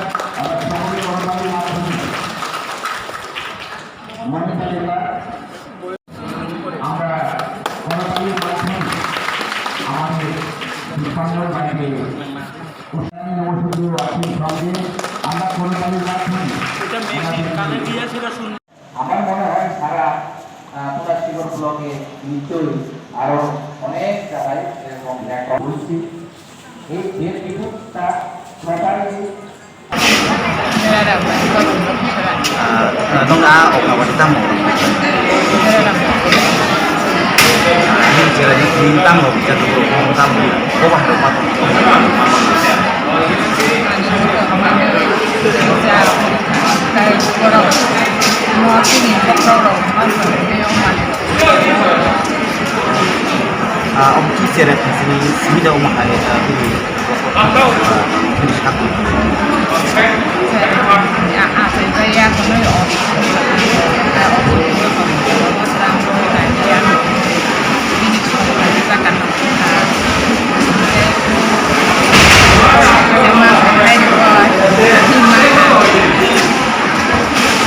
আমরা সকলে করতালি মাধ্যমে মনে তালিকা আমরা করতালির মাধ্যমে আমাদের বিশ্বঙ্গর বাইরে উৎসাহী নবসূর্য আছেন সঙ্গে আমরা করতালির মাধ্যমে এটা মেশিন কানে দিয়ে সেটা শুন। আমার মনে হয় সারা, আহ, পলাশীগড় ব্লকে নিশ্চয়ই আরো অনেক জায়গায় এরকম লেখা বলছি। এই যে রিপোর্টটা properly Ah, nung a okna wadi tamo. Ni jera ni ni tamo, jatuh tamo. Ko bahar ma. Ah, om ki sere sini sini da om hai, ah, ini.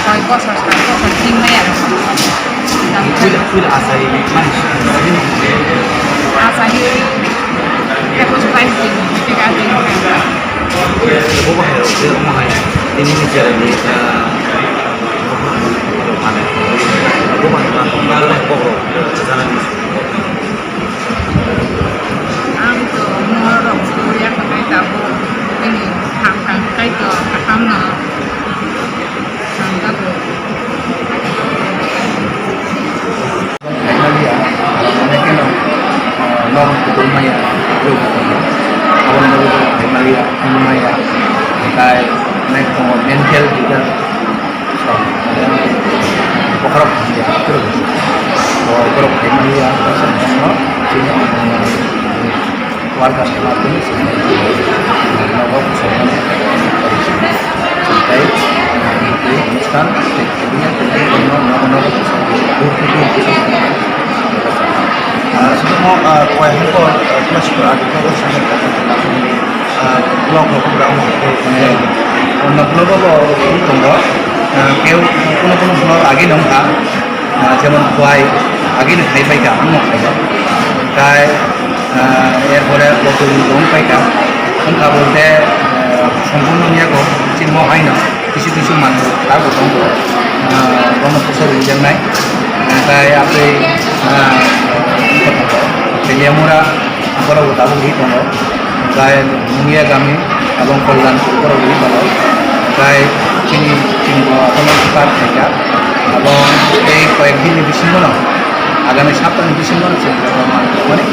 Koi bosor, sat bosor himlai aro. Phil, phil asai mani. Asai, ekus bais din, tiga din. Bo bahai rok je omo hai, tini ni jera ni, ah, mane, bo bahai rok, bo bahai rok, jana ni. Ang to morok suya khatai tabuk, ini thang thang kai to, kaham no. Ang tabuk. Maya Kaisangkangno chini workers ni mathwmwi chini nogo bwsajwkmani tei tei onusthan tei tei tei nogo nogo bwsajwkmani. Ah, sini mo, ah, koi hai por, ah, class four agi nogo sini ah, block rok gra mo ko ne. Onno block bo tongo. Ah, keu kono kono block agi nong kha. Ah, jemon Khowai agi no khai pai kha, ang no khai kha. Tai, ah, er pore Botol ni tong pai kha. Wng kha bolte, ah, sompurno niya ko chini mo hai no. Kisu kisu manwi tabuk tongo, ah, bono pusa rijak nai. Tai aboni, ah, Teliamura borok bo tabuk ri tongo. Tai Munia Gami abong Kollanpur borok ri tongo. Tai chini, chini bo abono start khaijak. Abong tei koyek din ni bisingo no, agami sapta ni bisingo no chini bo manwi mani.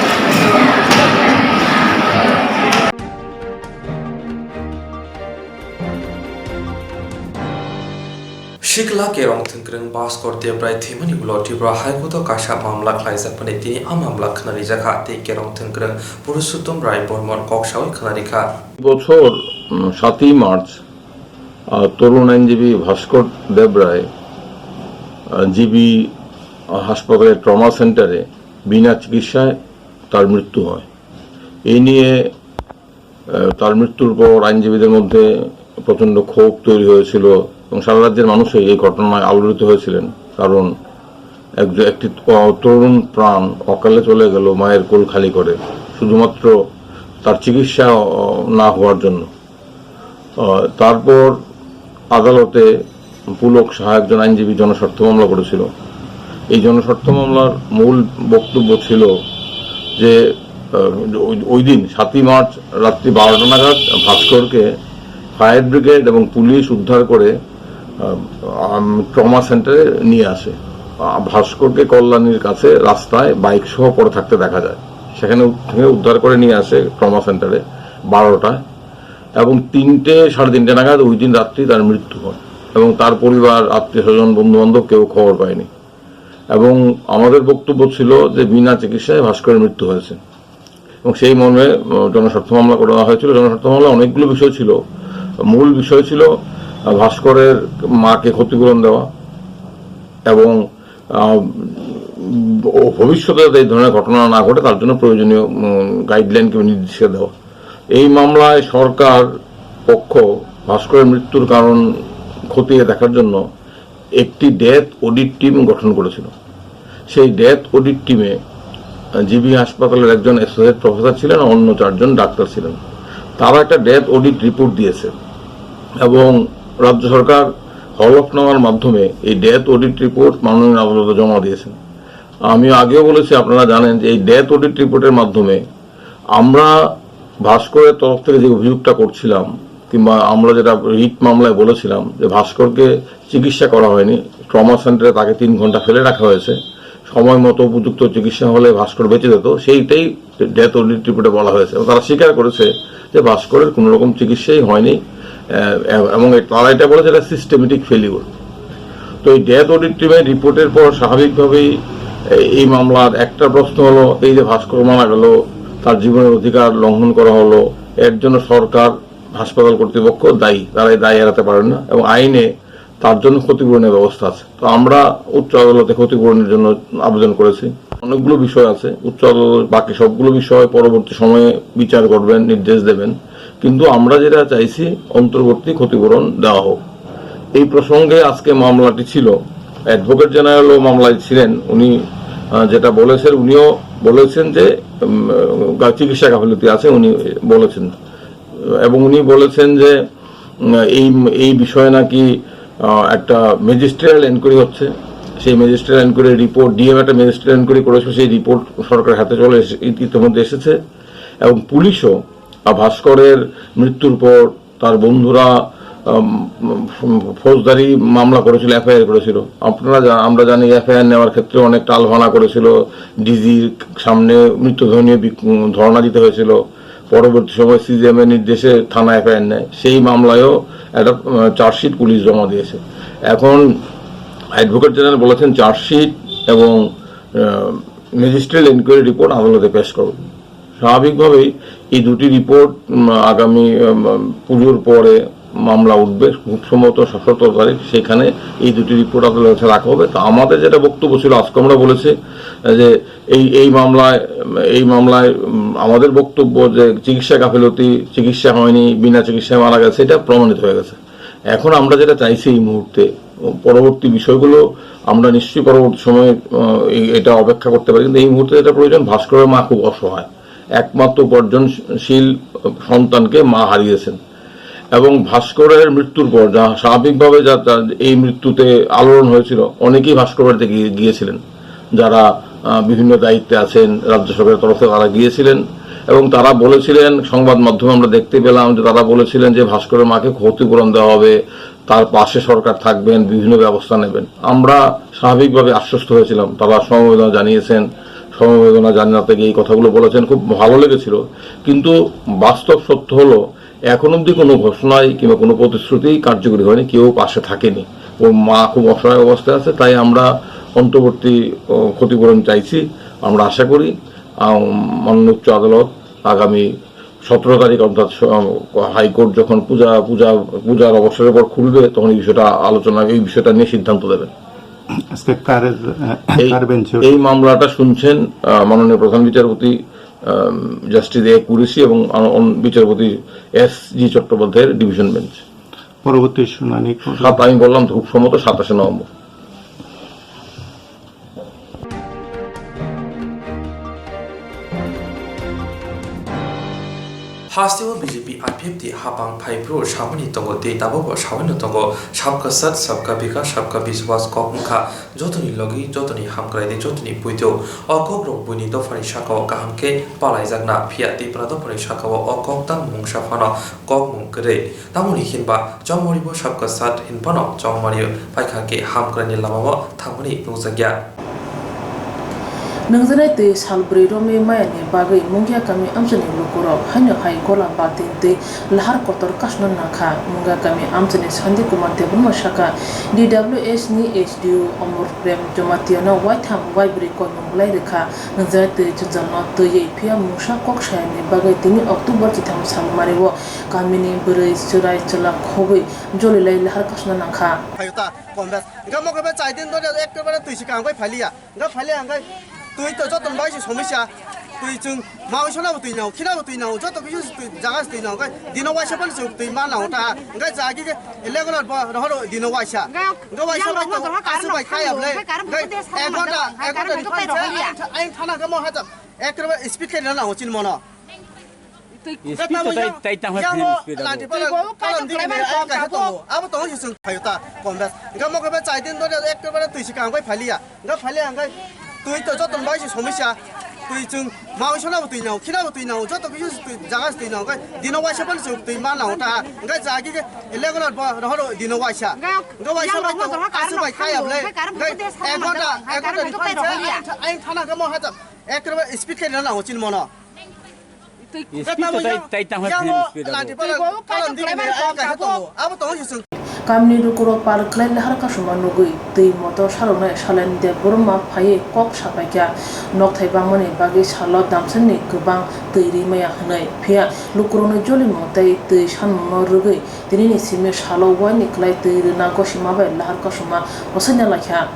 Sikla Kerong Thwngkwrwng Bhaskor Debrai thwimani ulo Tripura High Court-o kaisa mamla khlaijakmani tini a mamla khwnarijak kha tei Kerong Thwngkwrwng Purushottom Rai Bormon kok sawi khwnarikha. বছর, উম, সাতই মার্চ, আহ, তরুণ আইনজীবী ভাস্কর দেবরায়, আহ, জিবি হাসপাতালের ট্রমা সেন্টারে বিনা চিকিৎসায় তার মৃত্যু হয়। এই নিয়ে আহ, তার মৃত্যুর পর আইনজীবীদের মধ্যে প্রচণ্ড ক্ষোভ তৈরি হয়েছিল এবং সারা রাজ্যের মানুষই এই ঘটনায় আলোড়িত হয়েছিলেন। কারণ একজন, একটি, আহ, তরুণ প্রাণ অকালে চলে গেল মায়ের কোল খালি করে, শুধুমাত্র তার চিকিৎসা, আহ, না হওয়ার জন্য। আহ, তারপর আদালতে পুলক সাহা একজন আইনজীবী জনস্বার্থ মামলা করেছিল। এই জনস্বার্থ মামলার মূল বক্তব্য ছিল যে, আহ, ওই, ওই দিন সাতই মার্চ রাত্রি বারোটা নাগাদ ভাস্করকে ফায়ার ব্রিগেড এবং পুলিশ উদ্ধার করে, আহ, আম, ট্রমা সেন্টারে নিয়ে আসে। আহ, ভাস্করকে কল্যাণীর কাছে রাস্তায় বাইক সহ পড়ে থাকতে দেখা যায়। সেখানে উ-, থেকে উদ্ধার করে নিয়ে আসে ট্রমা সেন্টারে বারোটায়। এবং তিনটে, সাড়ে তিনটে নাগাদ ওই দিন রাত্রি তার মৃত্যু হয় এবং তার পরিবার, আত্মীয় স্বজন, বন্ধু বান্ধব কেউ খবর পায়নি। এবং আমাদের বক্তব্য ছিল যে বিনা চিকিৎসায় ভাস্করের মৃত্যু হয়েছে এবং সেই মর্মে, আহ, জনস্বার্থ মামলা করা হয়েছিল। জনস্বার্থ মামলা অনেকগুলো বিষয় ছিল। মূল বিষয় ছিল, আহ, ভাস্করের মাকে ক্ষতিপূরণ দেওয়া এবং, আহ, ও ভবিষ্যতে যাতে এই ধরনের ঘটনা না ঘটে তার জন্য প্রয়োজনীয়, উম, গাইডলাইন কিংবা নির্দেশিকা দেওয়া। এই মামলায় সরকার পক্ষ ভাস্করের মৃত্যুর কারণ খতিয়ে দেখার জন্য একটি ডেথ অডিট টিম গঠন করেছিল। সেই ডেথ অডিট টিমে, আহ, জিবি হাসপাতালের একজন অ্যাসোসিয়েট প্রফেসর ছিলেন, অন্য চারজন ডাক্তার ছিলেন। তারা একটা ডেথ অডিট রিপোর্ট দিয়েছে এবং রাজ্য সরকার হলফনামার মাধ্যমে এই ডেথ অডিট রিপোর্ট মাননীয় আদালতে জমা দিয়েছেন। আমি আগেও বলেছি, আপনারা জানেন যে এই ডেথ অডিট রিপোর্টের মাধ্যমে আমরা ভাস্করের তরফ থেকে যে অভিযোগটা করছিলাম, কিংবা আমরা যেটা রিট মামলায় বলেছিলাম যে ভাস্করকে চিকিৎসা করা হয়নি, ট্রমা সেন্টারে তাকে তিন ঘন্টা ফেলে রাখা হয়েছে, সময় মতো উপযুক্ত চিকিৎসা হলে ভাস্কর বেঁচে যেত, সেইটাই ডেথ অডিট রিপোর্টে বলা হয়েছে। এবং তারা স্বীকার করেছে যে ভাস্করের কোনো রকম চিকিৎসাই হয়নি, আহ, এবং তারা এটা বলেছে এটা সিস্টেমেটিক ফেলিওর। তো এই ডেথ অডিট টিমের রিপোর্টের পর স্বাভাবিকভাবেই এই, এই মামলার একটা প্রশ্ন হলো, এই যে ভাস্কর মারা গেল, তার জীবনের অধিকার লঙ্ঘন করা হলো, এর জন্য সরকার, হাসপাতাল কর্তৃপক্ষ দায়ী, তারা এই দায় এড়াতে পারেন না এবং আইনে তার জন্য ক্ষতিপূরণের ব্যবস্থা আছে। তো আমরা উচ্চ আদালতে ক্ষতিপূরণের জন্য আবেদন করেছি। অনেকগুলো বিষয় আছে, উচ্চ আদালত বাকি সবগুলো বিষয় পরবর্তী সময়ে বিচার করবেন, নির্দেশ দেবেন, কিন্তু আমরা যেটা চাইছি অন্তর্বর্তী ক্ষতিপূরণ দেওয়া হোক। এই প্রসঙ্গে আজকে মামলাটি ছিল, অ্যাডভোকেট জেনারেলও মামলায় ছিলেন, উনি, আহ, যেটা বলেছেন, উনিও বলেছেন যে, উম, গা-, চিকিৎসা গাফিলতি আছে, উনি বলেছেন। এবং উনি বলেছেন যে, উম, এই, এই বিষয়ে নাকি, আহ, একটা ম্যাজিস্ট্রিয়াল এনকোয়ারি হচ্ছে, সেই ম্যাজিস্ট্রিয়াল এনকোয়ারির রিপোর্ট, ডিএম একটা ম্যাজিস্ট্রিয়াল এনকোয়ারি করেছে, সেই রিপোর্ট সরকারের হাতে চলে এসে-, ইত-, ইতিমধ্যে এসেছে। এবং পুলিশও, আহ, ভাস্করের মৃত্যুর পর তার বন্ধুরা, উম, ফৌজদারি মামলা করেছিল, এফআইআর করেছিল। আপনারা জা-, আমরা জানি, এফআইআর নেওয়ার ক্ষেত্রে অনেক টালবাহানা করেছিল, ডিজির সামনে মৃত্যুধর্ণা বিক-, উম, ধর্ণা দিতে হয়েছিল। পরবর্তী সময় সিজিএম এর নির্দেশে থানা এফআইআর নেয়, সেই মামলায়ও একটা, আহ, চার্জশিট পুলিশ জমা দিয়েছে। এখন অ্যাডভোকেট জেনারেল বলেছেন, চার্জশিট এবং, আহ, ম্যাজিস্ট্রেট এনকোয়ারি রিপোর্ট আদালতে পেশ করব। স্বাভাবিকভাবেই এই দুটি রিপোর্ট, উম, আগামী, উম, পুজোর পরে মামলা উঠবে, খুব সম্ভবত সতেরো তারিখ, সেখানে এই দুটি রিপোর্ট আদালতে রাখা হবে। তো আমাদের যেটা বক্তব্য ছিল, আজকে আমরা বলেছি যে এই, এই মামলায়, এই মামলায়, উম, আমাদের বক্তব্য যে চিকিৎসা গাফিলতি, চিকিৎসা হয়নি, বিনা চিকিৎসায় মারা গেছে, এটা প্রমাণিত হয়ে গেছে। এখন আমরা যেটা চাইছি এই মুহূর্তে, পরবর্তী বিষয়গুলো আমরা নিশ্চয়ই পরবর্তী সময়ে, আহ, এই, এটা অপেক্ষা করতে পারি, কিন্তু এই মুহূর্তে যেটা প্রয়োজন, ভাস্করের মা খুব অসহায়, একমাত্র উপার্জনশীল সন্তানকে মা হারিয়েছেন। এবং ভাস্করের মৃত্যুর পর যা স্বাভাবিকভাবে যা, যা এই মৃত্যুতে আলোড়ন হয়েছিল, অনেকেই ভাস্কর বাড়িতে গিয়ে, গিয়েছিলেন। যারা, আহ, বিভিন্ন দায়িত্বে আছেন, রাজ্য সরকারের তরফ থেকে তারা গিয়েছিলেন এবং তারা বলেছিলেন, সংবাদ মাধ্যমে আমরা দেখতে পেলাম যে তারা বলেছিলেন যে ভাস্করের মাকে ক্ষতিপূরণ দেওয়া হবে, তার পাশে সরকার থাকবেন, বিভিন্ন ব্যবস্থা নেবেন। আমরা স্বাভাবিকভাবে আশ্বস্ত হয়েছিলাম, তারা সমবেদনা জানিয়েছেন, সমবেদনা জানাতে গিয়ে এই কথাগুলো বলেছেন, খুব ভালো লেগেছিল। কিন্তু বাস্তব সত্য হলো, এখন অবধি কোনো ঘোষণাই কিংবা কোনো প্রতিশ্রুতি কার্যকরী হয়নি, কেউ পাশে থাকেনি। ওর মা খুব অসহায় অবস্থায় আছে, তাই আমরা অন্তর্বর্তী, ও, ক্ষতিপূরণ চাইছি। আমরা আশা করি, আম, মাননীয় উচ্চ আদালত আগামী সতেরো তারিখ, অর্থাৎ স-, হাইকোর্ট যখন পূজা, পূজা, পূজার অবসরের পর খুলবে, তখন এই বিষয়টা আলোচনা, এই বিষয়টা নিয়ে সিদ্ধান্ত দেবেন। আজকে কার, আহ, এই, কার বেঞ্চে এই মামলাটা শুনছেন, আহ, মাননীয় প্রধান বিচারপতি, আহ, জাস্টিস এ কুরেশি এবং অন-, অন-, বিচারপতি এস জি চট্টোপাধ্যায়ের ডিভিশন বেঞ্চ। পরবর্তী শুনানি কবে? সাত, আমি বললাম তো, খুব সম্ভবত সাতাশে November. Hasteo B J P I P F T hapang phai phuru saboni tongo tei tabukbo saboni tongo, "Sabka Saath, Sabka Vikas, Sabka Vishwas" kok wngkha jotoni logi, jotoni hamkrai tei jotoni puitio. O kokrok buini dophani sakao kaham khe palaijakna, phiya Tipra dophani sakao o kok tang mungsa phano kokmung kwrwi. Tamoni hinba Chongmaribo Sabka Saath hinphano Chongmari paikha khe hamkraini lamao thangmani nukjakya. Nungjaknai twi sal bwrwi romwi mayani bagwi Mungia kami amchaini lukurok haino hai gola baltin twi lahar kotor kasno nangkha. Mungia kami amchaini Shanti Kumar Debbarma saka, D W H ni H D O Omor Prem Jomatiano waitham waibrwi koimung bwlai rwkha. Nungjaknai twi jwnjalno twiwi phiya mungsa kok sayani bagwi tini October chitham sal mario kamini bwrwi chwrai chwla khogwi jolilai lahar kasno nangkha. Phaio ta, kom bes. Hingke mo khe chai din dori ektobare twi se kangbai phaliya. Hingke phaliya hingke twi to joto bai se somisa. Twi chwng maui sona bo twi nao, khina bo twi nao, joto kisu twi jaga twi nao. Hingke dino waisa pan chwng twi ma nao ta. Hingke jagi ke eleven or bo rohor dino waisa. Hingke waisa bai to asu bai kaya ble. Hingke ek ghonta, ek ghonta ni phai sa. Aing thana hingke mo haja. Ektobare speed khe nao chin mono. Speed to tai, tai tang phai phai speed abo. Twi bo kaisa kalam di khlai mani kaisa tongo. Abo tongo se chwng phaio ta, kom bes. Hingke mo khe chai din dori ektobare twi se kangbai phaliya. Hingke phaliya hingke twi to joto bai se somisa. Twi chwng maui sona bo twi nao, khina bo twi nao, joto kisu twi jaga twi nao. Hingke dino waisa pan chwng twi ma nao ta. Hingke jagi ke eleven or bo rohor dino waisa. Hingke waisa bai to asu bai kaya ble. Hingke ek ghonta, ek ghonta ni phai sa. Aing thana hingke mo haja. Ektobare speed khe nao chin mono. Speed to tai, tai tang phai phai speed abo. Kamini lukurok par khlai lahar kasuma nugwi twi motor saroknai Salen Debbarma phaiwi kok sapaikha, nokthai bangmani bagwi salo damsani kwbang twi rimaya hwnwi. Phiya lukurokni jolimung tei twi sanmungno rwgwi tinini simi salo uaini klai twi rwna gosima bai lahar kasuma bwsai nalaikha.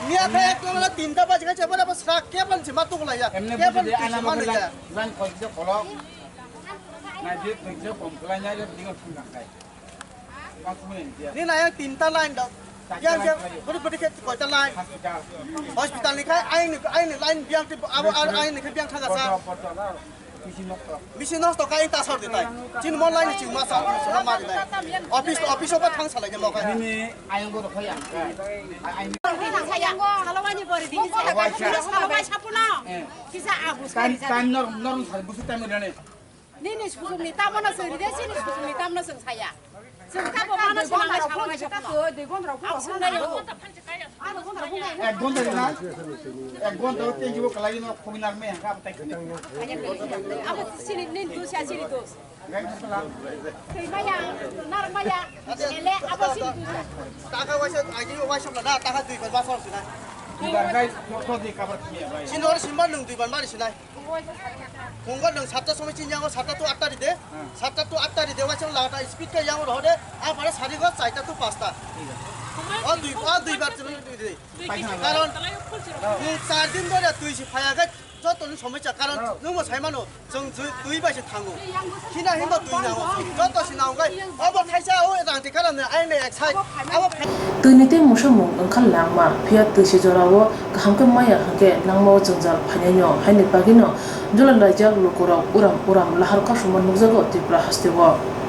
Miya khe ek kla tinta baji khe chepare bo srak kebal se ma tuklai ya. Emne kebal bujide se ana ma mo nai ya. Line khoi je kholo. Na je khoi je kom khlai na je dingo thang kai. Ni na yang tinta line do. Yang je bodi bodi khe koita line. Hospital ni khai aing ni, aing ni line biang ti abo aing ni khe biang thaga sa. Bisi nosto kha, ta sor de tai. Chini mon lai ni chini ma sa, ma de tai. Office, office o thang salai de mo kha. Nini ayang bo rokha yang. Ayang. Salawani bori dini sa. Salawai sa. Salawai sapuno. Kisa abus. Time, time nor, nor sal busu time rane. Nini susum ni tamo na sori de, sini susum ni tamo na sori saya. Chwng kha bo mano swnamnai salo waisa phano. Ang swngnai o. Ek ghonta rina, ek ghonta o tenji bo kalai no khobinag me hangka abatai khani. Abo sini nin dos ya sini dos. Twi maya, nar maya, ele abo sini dos ya. Taka waisa, agi waisa na taka dui bar basal sina. Chini oro simba nwng duibar mari sinai. Phungo nwng satta somoi chini yango satta to atta ride. Satta to atta ride waisa lata speed khe yango rohode. A pare sari go chaita to pasta. O dui, o duibar chini ride. Karon nwng char din dhore twi si phaya khe joto ni somoi cha karon nwng bo sai mano. Chwng twi bai se thango. Hina himba twi nango. Joto se nango kai. Obo khaisa o rang te karam ne ai ne ek sai. Abo phai- Twi ni tei musamung wngkha langma, phiya twi se jora o kaham khe maya hwnkhe langma o jwngjal phainai no, haini bagwi no jula laijak lukurok uram uram lahar kasuma nukjago Tripura haste o.